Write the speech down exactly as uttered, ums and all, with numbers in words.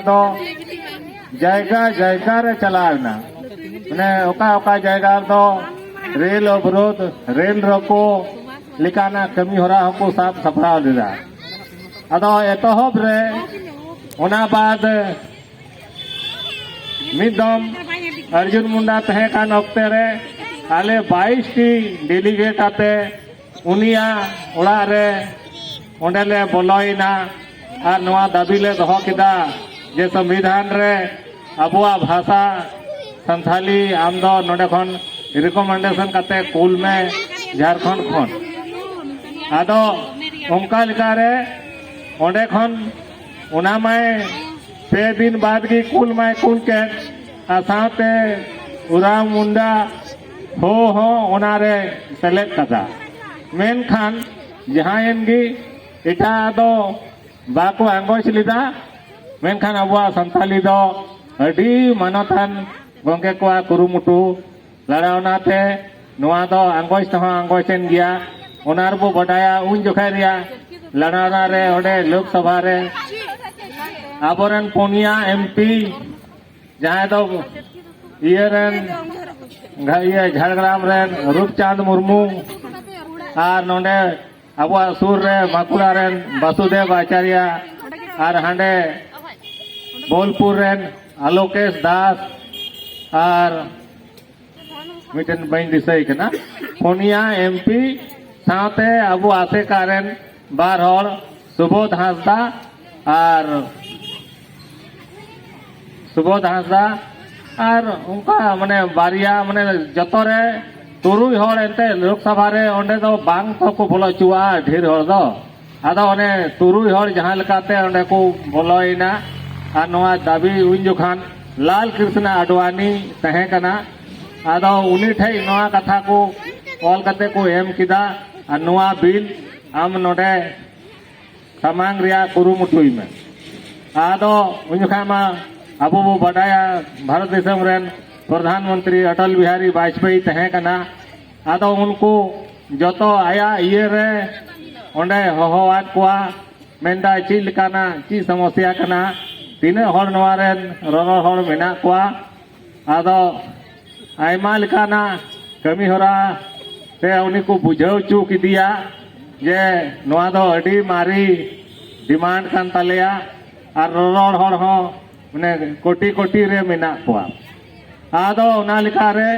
ᱫᱚ ᱡᱟᱭᱜᱟ ᱡᱟᱭᱜᱟ ᱨᱮ ᱪᱟᱞᱟᱣ ᱮᱱᱟ᱾ ᱢᱟᱱᱮ ᱚᱠᱟ ᱚᱠᱟ ᱡᱟᱭᱜᱟ ᱨᱮᱫᱚ ᱨᱮᱞ ᱚᱵᱨᱳᱫᱷ, ᱨᱮᱞ ᱨᱚᱠᱚ ᱞᱮᱠᱟᱱᱟᱜ ᱠᱟᱹᱢᱤ ᱦᱚᱨᱟ ᱦᱚᱸᱠᱚ ᱥᱟᱵ ᱥᱟᱯᱲᱟᱣ ᱞᱮᱫᱟ᱾ ᱟᱫᱚ ᱮᱛᱚᱦᱚᱵ ᱨᱮ ᱚᱱᱟ ᱵᱟᱫ ᱢᱤᱫ ᱫᱚᱢ ᱚᱨᱡᱩᱱ ᱢᱩᱱᱰᱟ ᱛᱟᱦᱮᱸ ᱠᱟᱱ ᱚᱠᱛᱮ ᱨᱮ ᱟᱞᱮ ᱵᱟᱭᱤᱥ ᱴᱤ ᱰᱮᱞᱤᱜᱮᱴ ᱟᱛᱮ ᱩᱱᱤᱭᱟᱜ ᱚᱲᱟᱜ ᱨᱮ ᱚᱸᱰᱮ ᱞᱮ ᱵᱚᱞᱚᱭᱮᱱᱟ ᱟᱨ ᱱᱚᱣᱟ ᱫᱟᱹᱵᱤ ᱞᱮ ᱫᱚᱦᱚ ᱠᱮᱫᱟ ᱡᱮ ᱥᱚᱝᱵᱤᱫᱷᱟᱱ ᱨᱮ ᱟᱵᱚᱣᱟᱜ ᱵᱷᱟᱥᱟ ᱥᱟᱱᱛᱷᱟᱞᱤ ᱟᱢ ᱫᱚ ᱱᱚᱰᱮ ᱠᱷᱚᱱ ᱨᱤᱠᱚᱢᱮᱱᱰᱮᱥᱚᱱ ᱠᱟᱛᱮ ᱠᱩᱞ ᱢᱮ ᱡᱷᱟᱲᱠᱷᱚᱸᱰ ᱠᱷᱚᱱ᱾ ᱟᱫᱚ ᱚᱱᱠᱟ ᱞᱮᱠᱟᱨᱮ ᱚᱸᱰᱮ ᱠᱷᱚᱱ ᱚᱱᱟ ᱢᱟᱭ ᱯᱮ ᱫᱤᱱ ᱵᱟᱫ ᱜᱮ ᱠᱩᱞ ᱢᱟᱭ ᱠᱩᱞ ᱠᱮᱫ, ᱟᱨ ᱥᱟᱶᱛᱮ ᱩᱨᱟᱣ ᱢᱩᱱᱰᱟ ᱦᱚᱸ ᱦᱚᱸ ᱚᱱᱟᱨᱮ ᱥᱮᱞᱮᱫ ᱠᱟᱫᱟ᱾ ᱢᱮᱱᱠᱷᱟᱱ ᱡᱟᱦᱟᱸᱭᱮᱱ ᱜᱮ ᱮᱴᱟᱜ ᱫᱚ ᱵᱟᱠᱚ ᱟᱸᱜᱚᱪ ᱞᱮᱫᱟ, ᱢᱮᱱᱠᱷᱟᱱ ᱟᱵᱚᱣᱟᱜ ᱥᱟᱱᱛᱟᱞᱤ ᱫᱚ ᱟᱹᱰᱤ ᱢᱟᱱᱚᱛᱟᱱ ᱜᱚᱢᱠᱮ ᱠᱚᱣᱟᱜ ᱠᱩᱨᱩᱢᱩᱴᱩ ᱞᱟᱲᱟᱣᱱᱟ ᱛᱮ ᱱᱚᱣᱟ ᱫᱚ ᱟᱸᱜᱚᱪ ᱛᱮᱦᱚᱸ ᱟᱸᱜᱚᱪ ᱮᱱ ᱜᱮᱭᱟ᱾ ᱚᱱᱟ ᱨᱮᱵᱚ ᱵᱟᱰᱟᱭᱟ ᱩᱱ ᱡᱚᱠᱷᱮᱡ ᱨᱮᱭᱟᱜ ᱞᱟᱲᱟᱣᱱᱟ ᱨᱮ ᱚᱸᱰᱮ ᱞᱳᱠᱥᱚᱵᱷᱟ ᱨᱮ ᱟᱵᱚᱨᱮᱱ ᱯᱩᱱᱭᱟ ᱮᱢ ᱯᱤ, ᱡᱟᱦᱟᱸᱭ ᱫᱚ ᱤᱭᱟᱹ ᱨᱮᱱ, ᱜᱷᱟ-, ᱤᱭᱟᱹ ᱡᱷᱟᱲᱜᱨᱟᱢ ᱨᱮᱱ ᱨᱩᱯᱪᱟᱸᱫᱽ ᱢᱩᱨᱢᱩ, ᱟᱨ ᱱᱚᱰᱮ ᱟᱵᱚᱣᱟᱜ ᱥᱩᱨ ᱨᱮ ᱵᱟᱸᱠᱩᱲᱟ ᱨᱮᱱ ᱵᱟᱥᱩᱫᱮᱵ ᱟᱪᱟᱨᱭᱟ, ᱟᱨ ᱦᱟᱸᱰᱮ ᱵᱳᱞᱯᱩᱨ ᱨᱮᱱ ᱟᱞᱳᱠᱮᱥ ᱫᱟᱥ, ᱟᱨ ᱢᱤᱫᱴᱮᱱ ᱵᱟᱹᱧ ᱫᱤᱥᱟᱹᱭ ᱠᱟᱱᱟ, ᱯᱩᱱᱭᱟ ᱮᱢ ᱯᱤ ᱥᱟᱶᱛᱮ ᱟᱵᱚ ᱟᱥᱮᱠᱟ ᱨᱮᱱ ᱵᱟᱨ ᱦᱚᱲ, ᱥᱩᱵᱳᱫᱷ ᱦᱟᱸᱥᱫᱟ ᱟᱨ ᱥᱩᱵᱳᱫᱷ ᱦᱟᱸᱥᱫᱟ, ᱟᱨ ᱚᱱᱠᱟ ᱢᱟᱱᱮ ᱵᱟᱨᱭᱟ ᱢᱟᱱᱮ ᱡᱚᱛᱚ ᱨᱮ ᱛᱩᱨᱩᱭ ᱦᱚᱲ ᱮᱱᱛᱮ ᱞᱳᱠᱥᱚᱵᱷᱟ ᱨᱮ ᱚᱸᱰᱮ ᱫᱚ ᱵᱟᱝ ᱛᱚᱠᱚ ᱵᱚᱞᱚ ᱦᱚᱪᱚᱣᱟᱜᱼᱟ ᱰᱷᱮᱨ ᱦᱚᱲ ᱫᱚ᱾ ᱟᱫᱚ ᱚᱱᱮ ᱛᱩᱨᱩᱭ ᱦᱚᱲ ᱡᱟᱦᱟᱸ ᱞᱮᱠᱟᱛᱮ ᱚᱸᱰᱮ ᱠᱚ ᱵᱚᱞᱚᱭᱮᱱᱟ, ᱟᱨ ᱱᱚᱣᱟ ᱫᱟᱹᱵᱤ ᱩᱱ ᱡᱚᱠᱷᱟᱱ ᱞᱟᱞ ᱠᱨᱤᱥᱱᱟ ᱟᱰᱣᱟᱱᱤ ᱛᱟᱦᱮᱸ ᱠᱟᱱᱟ᱾ ᱟᱫᱚ ᱩᱱᱤ ᱴᱷᱮᱡ ᱱᱚᱣᱟ ᱠᱟᱛᱷᱟ ᱠᱚ ᱚᱞ ᱠᱟᱛᱮ ᱠᱚ ᱮᱢ ᱠᱮᱫᱟ, ᱟᱨ ᱱᱚᱣᱟ ᱵᱤᱞ ᱟᱢ ᱱᱚᱰᱮ ᱥᱟᱢᱟᱝ ᱨᱮᱭᱟᱜ ᱠᱩᱨᱩᱢᱩᱴᱩᱭ ᱢᱮ᱾ ᱟᱫᱚ ᱩᱱ ᱡᱚᱠᱷᱟᱡ ᱢᱟ ᱟᱵᱚ ᱵᱚ ᱵᱟᱰᱟᱭᱟ ᱵᱷᱟᱨᱚᱛ ᱫᱤᱥᱚᱢ ᱨᱮᱱ ᱯᱨᱚᱫᱷᱟᱱ ᱢᱚᱱᱛᱨᱤ ᱚᱴᱚᱞ ᱵᱤᱦᱟᱨᱤ ᱵᱟᱡᱽᱯᱮᱭᱤ ᱛᱟᱦᱮᱸ ᱠᱟᱱᱟ᱾ ᱟᱫᱚ ᱩᱱᱠᱩ ᱡᱚᱛᱚ ᱟᱭᱟᱜ ᱤᱭᱟᱹ ᱨᱮ ᱚᱸᱰᱮ ᱦᱚᱦᱚᱣᱟᱫ ᱠᱚᱣᱟ, ᱢᱮᱱᱫᱟ ᱪᱮᱫ ᱞᱮᱠᱟᱱᱟᱜ ᱪᱮᱫ ᱥᱚᱢᱚᱥᱭᱟ ᱠᱟᱱᱟ, ᱛᱤᱱᱟᱹᱜ ᱦᱚᱲ ᱱᱚᱣᱟ ᱨᱮᱱ ᱨᱚᱨᱚᱲ ᱦᱚᱲ ᱢᱮᱱᱟᱜ ᱠᱚᱣᱟ᱾ ᱟᱫᱚ ᱟᱭᱢᱟ ᱞᱮᱠᱟᱱᱟᱜ ᱠᱟᱹᱢᱤ ᱦᱚᱨᱟ ᱛᱮ ᱩᱱᱤ ᱠᱚ ᱵᱩᱡᱷᱟᱹᱣ ᱦᱚᱪᱚ ᱠᱮᱫᱮᱭᱟ ᱡᱮ ᱱᱚᱣᱟ ᱫᱚ ᱟᱹᱰᱤ ᱢᱟᱨᱮ ᱰᱤᱢᱟᱱᱰ ᱠᱟᱱ ᱛᱟᱞᱮᱭᱟ ᱟᱨ ᱨᱚᱨᱚᱲ ᱦᱚᱲ ᱦᱚᱸ ᱢᱟᱱᱮ ᱠᱳᱴᱤ ᱠᱳᱴᱤ ᱨᱮ ᱢᱮᱱᱟᱜ ᱠᱚᱣᱟ᱾ ᱟᱫᱚ ᱚᱱᱟ ᱞᱮᱠᱟᱨᱮ